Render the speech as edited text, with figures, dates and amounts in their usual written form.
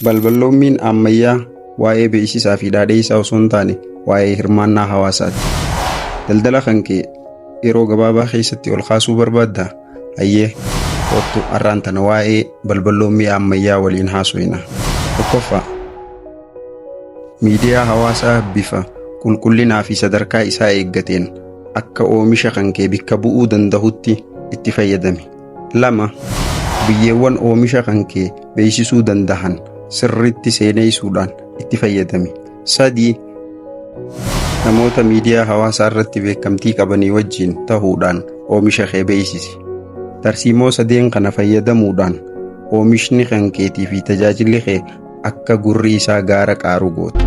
Balballoommiin ammayyaa waa'ee beeksisaa fi dhaadheessaa osoo hin taane waa'ee hirmaannaa hawaasaati. Daldala kan kee yeroo gabaabaa keessatti ol kaasuu barbaaddaa? Hayyee, kottu har'aan tana waa'ee balballoommii ammayyaa waliin haasofna. Tokkoffaa, miidiyaa hawaasaa bifa qulqullinaa fi sadarkaa isaa eeggateen akka oomisha kan kee bakka bu'uu danda'utti itti fayyadami. 2, biyyeewwan oomisha kan kee beeksisuu dandahan sirriitti seeneessuudhaan itti fayyadami. 3, namoota miidiyaa hawaasaa irratti beekamtii qabanii wajjin ta'uudhaan oomisha kee beeksisi. Tarsiimoo sadeen kana fayyadamuudhaan oomishni kan keetii fi tajaajilli kee akka gurri isaa gaara qaaru goota.